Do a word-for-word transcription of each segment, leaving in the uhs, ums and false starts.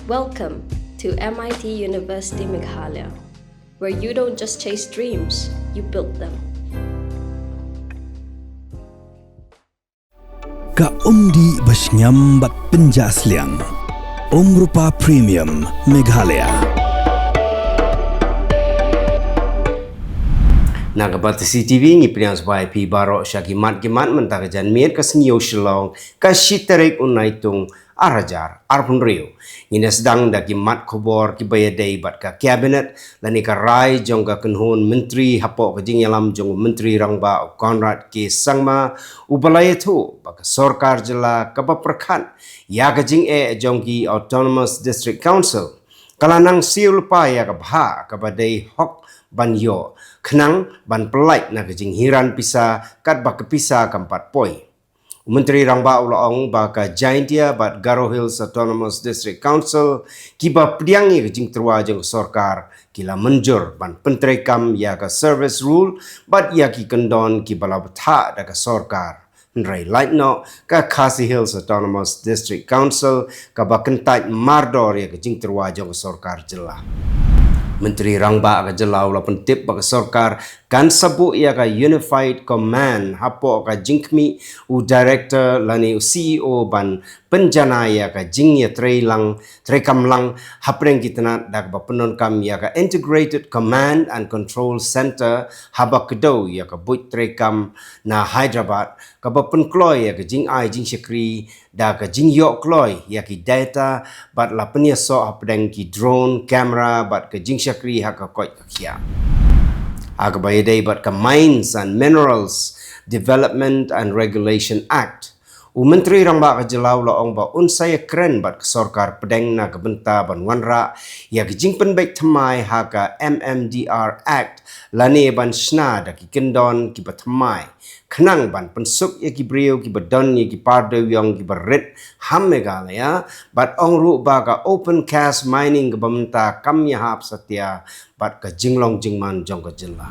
Welcome to M I T University Meghalaya, where you don't just chase dreams, you build them. Ka umdih ba shngiam bad pynjah sliang. Umrupa Premium Meghalaya. Na ka Batesi T V ngi pdiang sbai phi baroh sha ki mat ki mat mynta ka janmiet ka sngi u Shillong ka shi tarik u Naitung ar hajar arphew hynriew. Ngin ïa sdang da ki mat khubor kiba ïadei bad ka Cabinet lane ka rai jong ka kynhun myntri hapoh ka jingïalam jong u Myntri Rangbah u Conrad K Sangma, uba la ïathuh ba ka sorkar jylla kaba pyrkhat ïa ka jingeh jong ki Autonomous District Council ka la nang siew lypa ïa ka bhah kaba dei hok ban ïoh, khnang ban pyllait na ka jinghiran pisa katba ka pisa kam pat poi. U Myntri Rangbah u la ong ba ka Jaintia bad Garo Hills Autonomous District Council kiba pdiang ïa ka jingtyrwa jong ka sorkar ki la mynjur ban pyntreikam ïa ka service rule bad ïa ki kyndon kiba la bthah da ka sorkar. Hynrei lait noh ka Khasi Hills Autonomous District Council kaba kyntait mardor ïa ka jingtyrwa jong ka sorkar jylla. Myntri Rangbah ka jylla u la pyntip ba ka sorkar kan sa buh ïa ka Unified Command hapoh ka jingkhmih u Director lane u C E O ban pynjanai ïa ka jingïatreilang treikam lang hapdeng ki tnat da kaba pyndonkam ïa ka Integrated Command and Control Center haba kdew ïa ka buit treikam na Hyderabad kaba pynkloi ïa ka jingai jingshakri da ka jingïoh kloi ïa ki data bad la pynïasoh hapdeng ki drone, camera bad ka jingshakri ha ka koit ka khiah. Ha kaba ïadei bad ka Mines and Minerals Development and Regulation Act, u Myntri Rangbah ka jylla u la ong ba un sa ïakren bad ka sorkar pdeng na ka bynta ban wanrah ïa ka jingpynbeit thymmai ha ka M M D R Act lane ban shna da ki kyndon kiba thymmai khnang ban pynsuk ïa ki briew kiba don ïa ki par dewiong kiba rit ha Meghalaya, bad ong ruh ba ka open cast mining kaba mynta kam ïahap satia bad ka jinglong jingman jong ka jylla.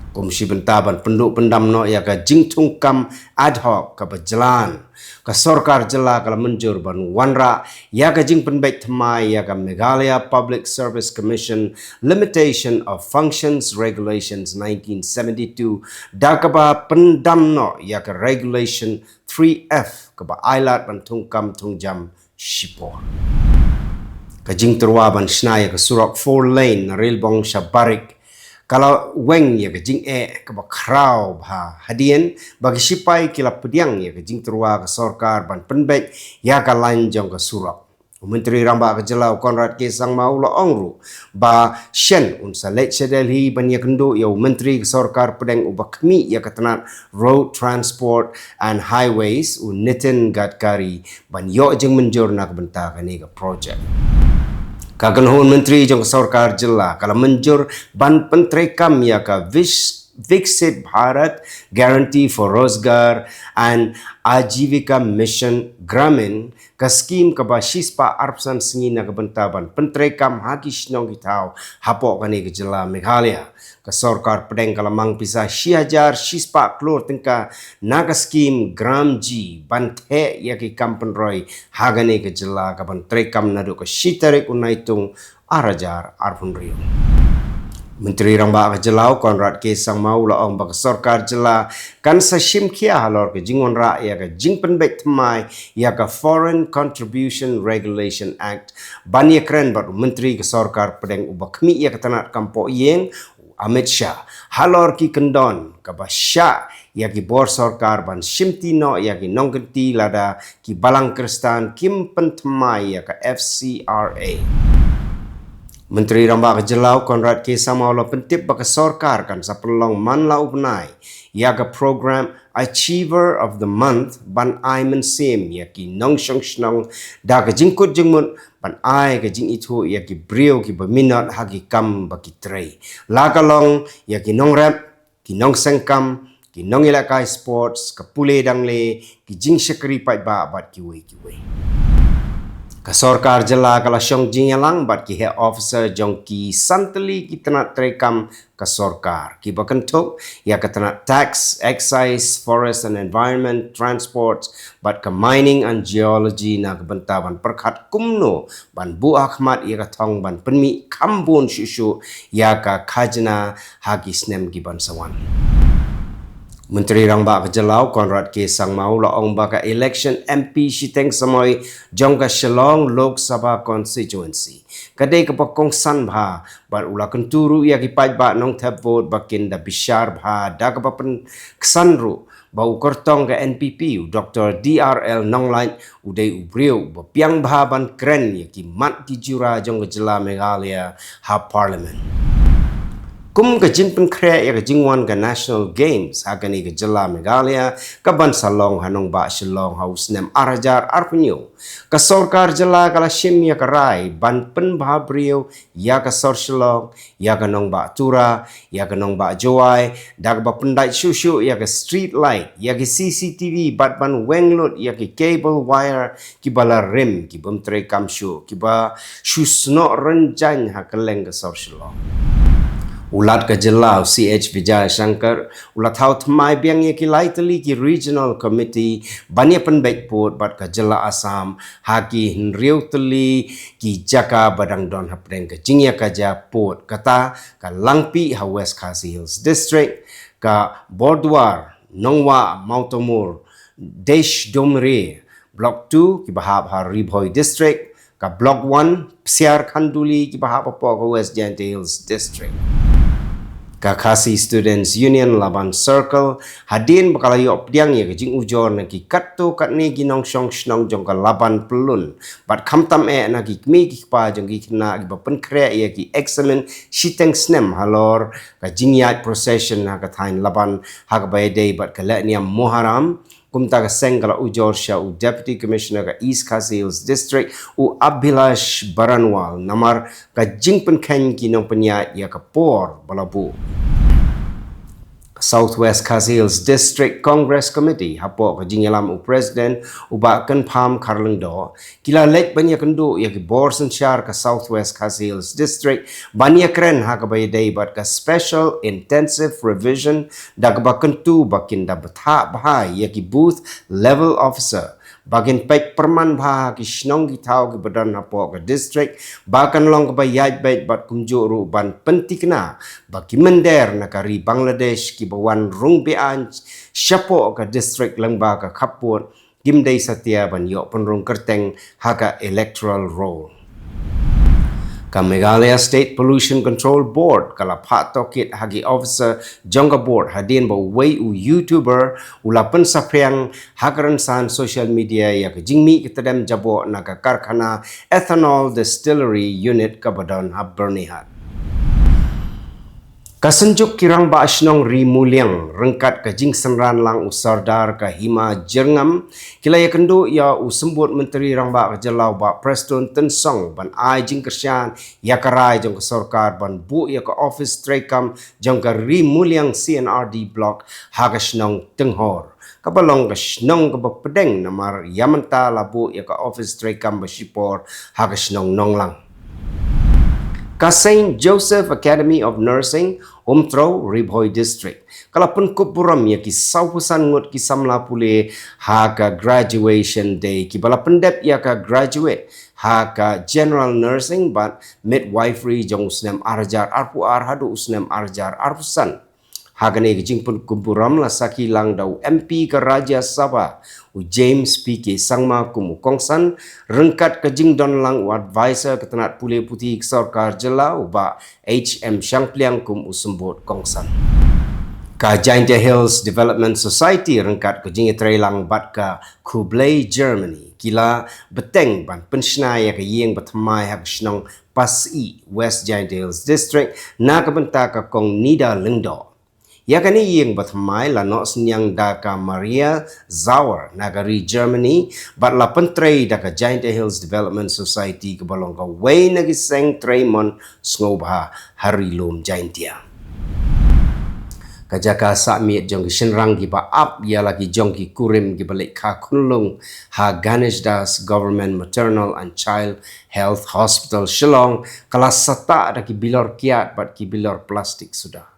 Kum shi bynta ban pynduh pyndam noh ïa ka jingthungkam ad hoc kaba jlan, ka sorkar jylla ka la mynjur ban wanrah ïa ka jingpynbeit thymmai ïa ka Meghalaya Public Service Commission Limitation of Functions Regulations nineteen seventy-two da kaba pyndam noh ïa ka Regulation three F kaba ailad ban thungkam thungjam shipor. Ka jingtyrwa ban shna ïa ka surok four lane na Rilbong sha Barik ka la weng ïa ka jingeh kaba khraw bha hadien ba ki shipai ki la pdiang ïa ka jingtyrwa ka sorkar ban pynbeit ïa ka lain jong ka surok. U Myntri Rangbah ka jylla u Conrad K Sangma u la ong ruh ba shen un sa leit sha Delhi ban ïakynduh ïa u Myntri ka sorkar pdeng uba khmih ïa ka tnat Road Transport and Highways u Nitin Gadkari ban ïoh jingmynjur na ka bynta kane ka projek. Ka kynhun myntri jong ka sorkar jylla ka la mynjur ban pyntreikam ïa ka Vis- Viksit Bharat Guarantee for Rozgar and Ajivika Mission Gramin, ka skim kaba shispah arphew san sngi na ka bynta ban pyntreikam ha ki shnong ki thaw hapoh kane ka jylla Meghalaya. Ka sorkar pdeng ka la mang pisa shi hajar shispah klur tyngka na ka skim Gram G ban theh ïa ki kam pynroi ha kane ka jylla kaban treikam naduh ka shi tarik u Naitung ar hajar arphew hynriew. Myntri Rangbah ka jylla u Conrad K Sangma u la ong ba ka sorkar jylla kan sa shim khia halor ka jingwanrah ïa ka jingpynbeit thymmai ïa ka Foreign Contribution Regulation Act ban ïakren bad u Myntri ka sorkar pdeng uba khmih ïa ka tnat kam poh ïing u Amit Shah halor ki kyndon kaba shah ïa ki bor sorkar ban shimti noh ïa ki nongkynti lada ki balang Khristan kim pynthymmai ïa ka F C R A. Myntri Rangbah ka jylla u Conrad K Sangma u la pyntip ba ka sorkar kan sa pynlong man la u bnai ïa ka program Achiever of the Month ban ai mynsiem ïa ki nongshong shnong da ka jingkut jingmut ban ai ka jingithuh ïa ki briew kiba minot ha ki kam ba ki trei, la ka long ïa ki nongrep, ki nongseng kam, ki nongïalehkai sports, ka pule dangle, ki jingshakri paidbah bad kiwei kiwei. Ka sorkar jylla ka la shong jingïalang bad ki heh officer jong ki san tylli ki tnat treikam ka sorkar, kiba kynthup ïa ka tnat tax, excise, forest and environment, transport bad ka mining and geology, na ka bynta ban pyrkhat kumno ban buh ha khmat ïa ka thong ban pynmih kham bun shuh shuh ïa ka khajna ha ki snem ki ban sa wan. Myntri Rangbah ka jylla u Conrad K Sangma u la ong ba ka election M P shiteng samoi jong ka Shillong Lok Sabha constituency ka dei kaba kongsan bha, bad u la kyntu ruh ïa ki paidbah nongthep vote ba kin da bishar bha da kaba pynksan ruh ba u kyrtong ka N P P, u Doctor D R L Nonglait, u dei u briew uba biang bha ban kren ïa ki mat ki jura jong ka jylla Meghalaya ha Parliament. Kum ka jingpynkhreh ïa ka jingwan ka National Games ha kane ka jylla Meghalaya ka ban sa long ha nongbah Shillong ha u snem ar hajar arphew hynñiew, ka sorkar jylla ka la shim ïa ka rai ban pynbha briew ïa ka sor Shillong, ïa ka nongbah Tura, ïa ka nongbah Jowai, da kaba pyndait shuh shuh ïa ka street light, ïa ki C C T V, bad ban weng lut ïa ki cable wire kiba la rim, ki bym treikam shuh, kiba shu snoh rynjang ha kylleng ka sor Shillong. U Lat ka jylla u C H Vijayashankar u la thaw thymmai biang ïa ki lai tylli ki regional committee ban ïa pynbeit pud bad ka jylla Assam ha ki hynriew tylli ki jaka ba dang don hapdeng ka jingïakajia pud, kata ka Langpih ha West Khasi Hills District, ka Bordwar, Nongwah, Mawtamur, Desh Domre, Block two kiba hap ha Ri Bhoi District, ka Block one, Psiar Khanduli kiba hap hapoh ka West Jaintia Hills District. Ka Khasi Students Union Laban Circle, hadien ba ka la ïoh pdiang ïa ka jingujor na ki katto katne ki nongshong shnong jong ka Laban Pyllun bad khamtam eh na ki kmie ki kpa jong ki khynnah kiba pynkhreh ïa ki eksamin shiteng snem halor ka jingïaid procession ha ka thaiñ Laban ha kaba ïadei bad ka lehniam Muharram, kumta ka seng ka la ujor sha u Deputy Commissioner ka East Khasi Hills District, u Abhilash Baranwal, namar ka jingpynkheiñ ki nongpynïaid ïa ka por ba la buh. Ka South West Khasi Hills District Congress Committee, hapoh ka jingïalam u President, u Bah Kynpham Kharlyngdoh, ki la leit ban ïakynduh ïa ki bor synshar ka South West Khasi Hills District ban ïakren ha kaba ïadei bad ka Special Intensive Revision, da kaba kyntu ba kin da bthah bha ïa ki Booth Level Officer, ba kin peit pyrman bha ha ki shnong ki thaw kiba don hapoh ka district, ba kan long kaba ïaid beit bad kumjuh ruh ban pynthikna ba ki mynder na ka ri Bangladesh kiba wan rung be-aiñ shapoh ka district lyngba ka khappud kim dei satia ban ïoh pynrung kyrteng ha ka electoral roll. Ka Meghalaya State Pollution Control Board ka la phah tohkit ha ki officer jong ka board hadien ba uwei u YouTuber u la pynsaphriang ha ka rynsan social media ïa ka jingmih ka tdem jaboh na ka karkhana Ethanol Distillery Unit kaba don ha Byrnihat. Ka Synjuk ki Rangbah Shnong Ri Muliang ryngkat ka jingsynran lang u Sordar ka Hima Jyrngam, ki la ïakynduh ïa u Symbud Myntri Rangbah ka jylla u Bah Prestone Tynsong ban ai jingkyrshan ïa ka rai jong ka sorkar ban buh ïa ka office treikam jong ka Ri Muliang C and R D Block ha ka shnong Tynghor, kaba long ka shnong kaba pdeng namar ïa mynta la buh ïa ka office treikam ba shipor ha ka shnong Nonglang. Ka Saint Joseph Academy of Nursing, Umtrew, Ri Bhoi District, ka la pynkup burom ïa ki sawphew san ngut ki samla pule ha ka Graduation Day, kiba la pyndep ïa ka graduate ha ka General Nursing bad Midwifery jong u snem ar hajar arphew ar haduh u snem ar hajar arphew san. Ha kane ka jingpynkup burom la sakhi lang da u M P ka Rajya Sabha, u James P K Sangma kum u kongsan, ryngkat ka jingdon lang u advisor ka tnat pule puthi ka sorkar jylla, u Bah H M Shangpliang kum u symbud kongsan. Ka Jaintia Hills Development Society ryngkat ka jingïatreilang bad ka Khublei Germany, ki la bteng ban pynshna ïa ka ïing bathymmai ha ka shnong Pasih, West Jaintia Hills District, na ka bynta ka Kong Nida Lyngdoh. Ïa kane ïing bathymmai la noh synñiang da ka Maria Zauer na ka ri Germany, bad la pyntrei da ka Jaintia Hills Development Society, kaba long kawei na ki seng trei mon sngewbha ha ri lum Jaintia. Ka jaka sah miet jong ki shynrang kiba ap ïa la ki jong ki kurim kiba leit kha khunlung ha Ganesh Das Government Maternal and Child Health Hospital Shillong ka la satah da ki bilor kiad bad ki bilor plastik suda.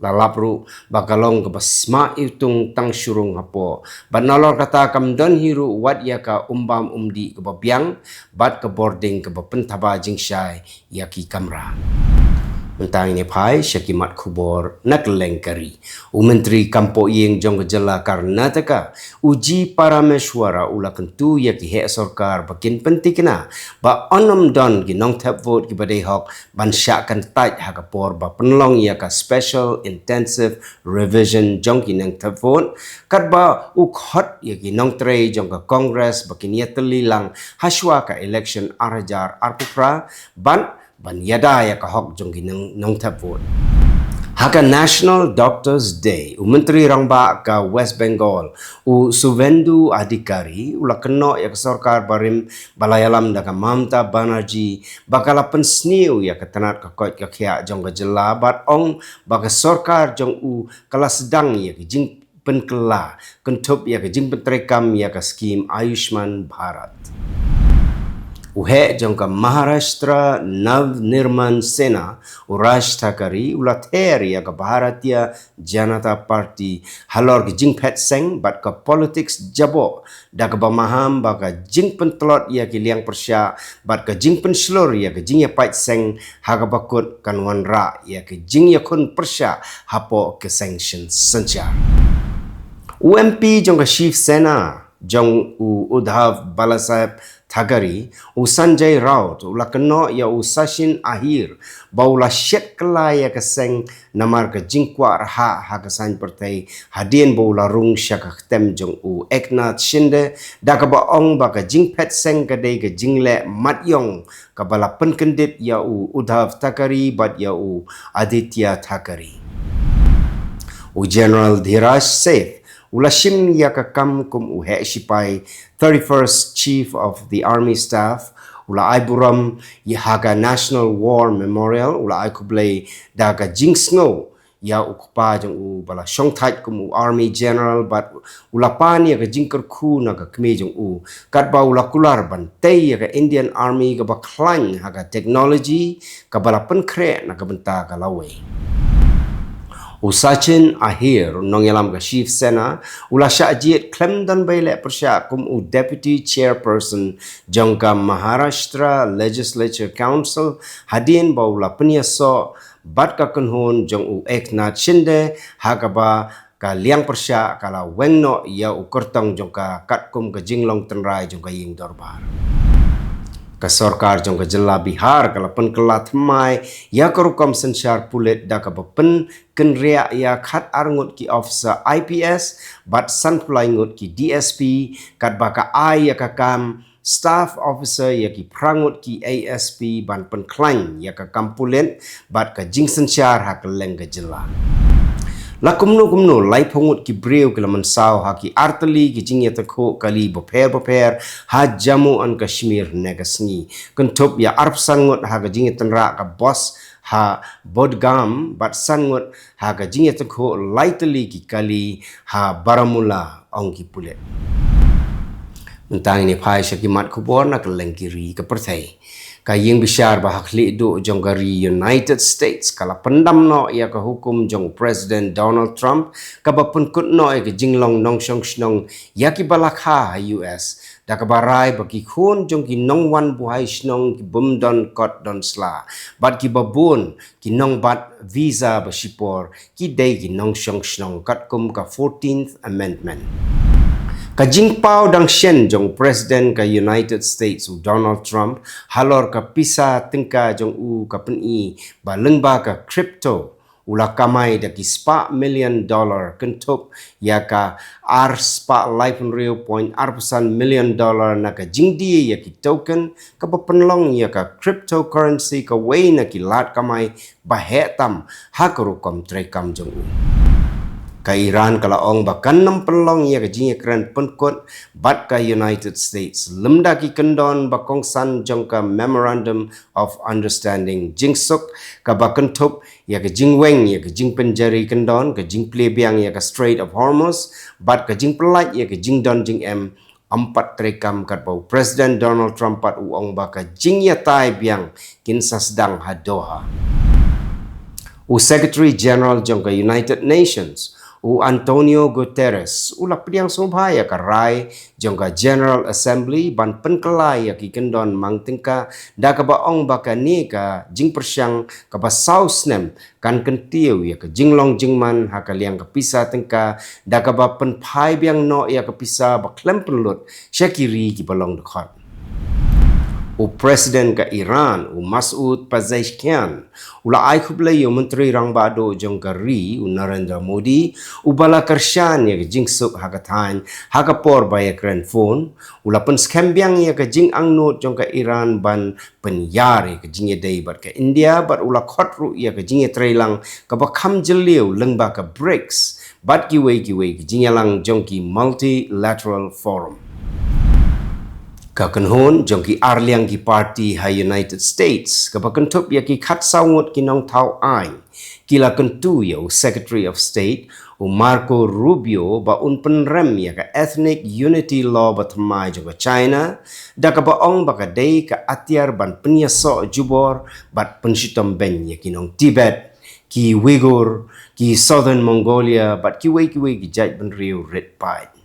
La lap ruh ba ka long kaba sma iwtung tang shu rung hapoh bad nalor kata kam don hi ruh wat ïa ka umbam umdih kaba biang bad ka bording kaba pynthaba jingshai ïa ki kamra. Mynta ngin ïa phai sha ki mat khubor na kylleng ka ri. U Myntri Kam Pohïing jong ka jylla Karnataka, u G Parameshwara, u la kyntu ïa ki heh sorkar ba kin pyntikna ba yn ym don ki nongthep vote kiba dei hok ban shah kyntait ha ka por ba pynlong ïa ka Special Intensive Revision jong ki nongthep vote, katba u khot ïa ki nongtrei jong ka Congress ba kin ïatylli lang hashwa ka election ar hajar arphew phra bad ban ïada ïa ka hok jong ki nong, nongthep vote. Ha ka National Doctors Day, u Myntri Rangbah ka West Bengal, u Suvendu Adhikari, u la kynnoh ïa ka sorkar barim ba la ïalam da ka Mamata Banerjee ba ka la pynsniew ïa ka tnat ka koit ka khiah jong ka jylla bad ong ba ka sorkar jong u ka la sdang ïa ka jing pynkylla kynthup ïa ka jingpyntreikam ïa ka skim Ayushman Bharat. U heh jong ka Maharashtra Navnirman Sena, u Raj Thakare, u la ther ïa ka Bharatiya Janata Party halor ka jingphet seng bad ka politics jaboh, da kaba maham ba ka jingpyntlot ïa ki liang pyrshah bad ka jingpynshlur ïa ka jingïapait seng ha kaba kut kan wanrah ïa ka jingïakhun pyrshah hapoh ka seng syn-, synshar. U M P jong ka Shiv Sena jong u Uddhav Balasaheb Thakare, u Sanjay Raut, u la kynnoh ïa u Sachin Ahir ba u la shet kylla ïa ka seng namar ka jingkwah rhah ha ka saiñ pyrthei hadien ba u la rung sha ka ktem jong u Eknath Shinde, da kaba ong ba ka jingphet seng ka dei ka jingleh mat ïong kaba la pynkyndit ïa u Uddhav Thakare bad ïa u Aditya Thakare. U General Dhiraj Seth u la shim ïa ka kam kum u heh shipai thirty-first Chief of the Army Staff, u la ai burom ïa ha ka National War Memorial, u la ai khublei da ka jingsngew ïa u kpa jong u ba la shongthait kum u Army General bad u la pan ïa ka jingkyrkhu na ka kmie jong u katba u la kular ban tei ïa ka Indian Army kaba khlaiñ ha ka technology kaba la pynkhreh na ka bynta ka lawei. U Sachin Ahir, u nongïalam ka Shiv Sena, u la shah jied khlem don ba ïaleh pyrshah kum u Deputy Chairperson jong ka Maharashtra Legislature Council hadien ba u la pynïasoh bad ka kynhun jong u Eknath Shinde ha kaba ka liang pyrshah ka la weng noh ïa u kyrtong jong ka katkum ka jinglong tynrai jong ka ïing dorbar. Ka sorkar jong ka jylla Bihar ka la pynkylla thymmai ïa ka rukom synshar pulit da kaba pynkynriah ïa khatar ngut ki officer I P S bad sanphew lai ngut ki D S P katba ka ai ïa ka kam staff officer ïa ki phra ngut ki A S P ban pynkhlaiñ ïa ka kam pulit bad ka jingsynshar ha kylleng ka jylla. La kumno kumno laiphew ngut ki briew ki la mynsaw ha ki artylli ki jingïatyngkhuh kali bapher bapher ha Jammu and Kashmir ne ka sngi, kynthup ïa arphew san ngut ha ka jingïatynrah ka bus ha Budgam bad san ngut ha ka jingïatyngkhuh laitylli ki kali ha Baramulla, ong ki pulit. Mynta ngin ïa phai sha ki mat khubor na kylleng ki ri ka pyrthei. Ka ïing bishar ba ha khlieh duh jong ka ri United States ka la pyndam noh ïa ka hukum jong u President Donald Trump kaba pynkut noh ïa ka jinglong nongshong shnong ïa kiba la kha ha U S, da kaba rai ba ki khun jong ki nongwan buhai shnong ki bym don kot don sla bad kiba bun ki nongbat visa ba shipor ki dei ki nongshong shnong katkum ka fourteenth Amendment. Ka jingpaw dang shen jong u President ka United States u Donald Trump halor ka pisa tyngka jong u ka pyni ba lyngba ka crypto u la kamai da ki spah million dollar, kynthup ïa ka ar spah laiphew hynriew point arphew san million dollar na ka jingdie ïa ki token kaba pynlong ïa ka cryptocurrency kawei na ki lad kamai ba heh tam ha ka rukom treikam jong u. Ka Iran ka la ong ba kan nym pynlong ïa ka jingïakren pynkut bad ka United States lymda ki kyndon ba kongsan jong ka Memorandum of Understanding, jingsuk kaba kynthup ïa ka jingweng ïa ka jingpynjari kyndon, ka jingplie biang ïa ka Strait of Hormuz bad ka jingpyllait ïa ka jingdon jingem. Ym pat treikam katba u President Donald Trump pat u ong ba ka jingïatai biang kin sa sdang ha Doha. U Secretary General jong ka United Nations, u Antonio Guterres, u la pdiang sngewbha ïa ka rai jong ka General Assembly ban pynkylla ïa ki kyndon mang tyngka, da kaba ong ba kane ka jingpyrshang kaba saw snem kan kyntiew ïa ka jinglong jingman ha ka liang ka pisa tyngka, da kaba pynphai biang noh ïa ka pisa ba khlem pynlut sha ki ri kiba long dkhot. U President ka Iran, u Masoud Pezeshkian, u la ai khublei ïa u Myntri Rangbah Duh jong ka ri, u Narendra Modi, uba la kyrshan ïa ka jingsuk ha ka thaiñ ha ka por ba ïakren phone. U la pynskhem biang ïa ka jingangnud jong ka Iran ban pynïar ïa ka jingïadei bad ka India, bad u la khot ruh ïa ka jingïatreilang kaba kham jylliew lyngba ka BRICS bad kiwei kiwei ki jingïalang jong ki multilateral forum. Ka kynhun jong ki arliang ki party ha United States, kaba kynthup ïa ki khatsaw ngut ki nongthaw aiñ, ki la kyntu ïa u Secretary of State, u Marco Rubio, ba un pynrem ïa ka Ethnic Unity Law ba thymmai jong ka China, da kaba ong ba ka dei ka atiar ban pynïasoh jubor bad pynshitom beiñ ïa ki nong Tibet, ki Uyghur, ki Southern Mongolia bad kiwei kiwei ki jaitbynriew rit paid.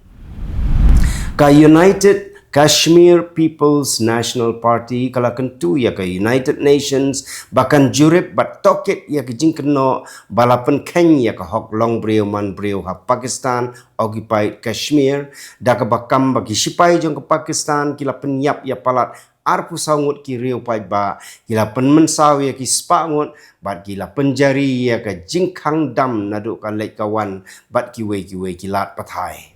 Ka United Kashmir People's National Party ka la kyntu ïa ka United Nations ba kan jurip bad tohkit ïa ka jingkynnoh ba la pynkheiñ ïa ka hok long briew man briew ha Pakistan occupied Kashmir, da kaba kam ba ki shipai jong ka Pakistan ki la pynïap ïa palat arphew saw ngut ki riew paidbah, ki la pynmynsaw ïa ki spah ngut bad ki la pynjari ïa ka jingkhang dam naduh ka leit ka wan bad kiwei kiwei ki lad pathai.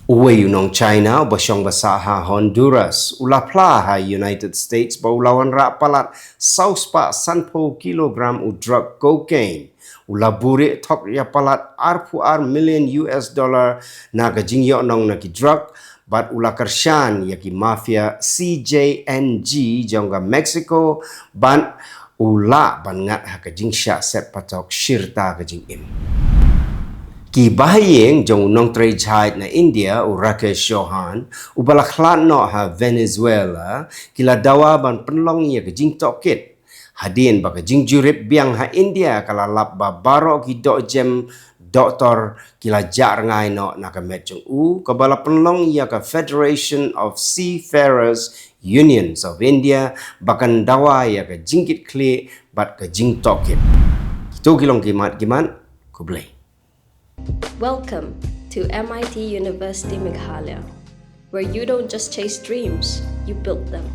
Uwei u nong China uba shong ba sah ha Honduras u la phla ha United States ba u la wanrah palat saw spah sanphew kilogram u drug cocaine. U la buhrieh thok ïa palat arphew ar million U S dollar na ka jingïohnong na ki drug, bad u la kyrshan ïa ki mafia C J N G jong ka Mexico, bad u lah ban ngat ha ka jingshah set patok shirta ka jingim. Ki bahaïing jong u nongtrei jhaid na India, u Rakesh Chauhan, uba la khlad noh ha Venezuela, ki la dawa ban pynlong ïa ka jingtohkit. Hadien ba ka jingjurip biang ha India ka la lap ba baroh ki dohjem doktor ki la jah rngai noh na ka met jong u, kaba la pynlong ïa ka Federation of Seafarers Unions of India ba kan dawa ïa ka jingkitkhlieh bad ka jingtohkit. Kito ki long ki mat ki mat, khublei. Welcome to M I T University Meghalaya, where you don't just chase dreams, you build them.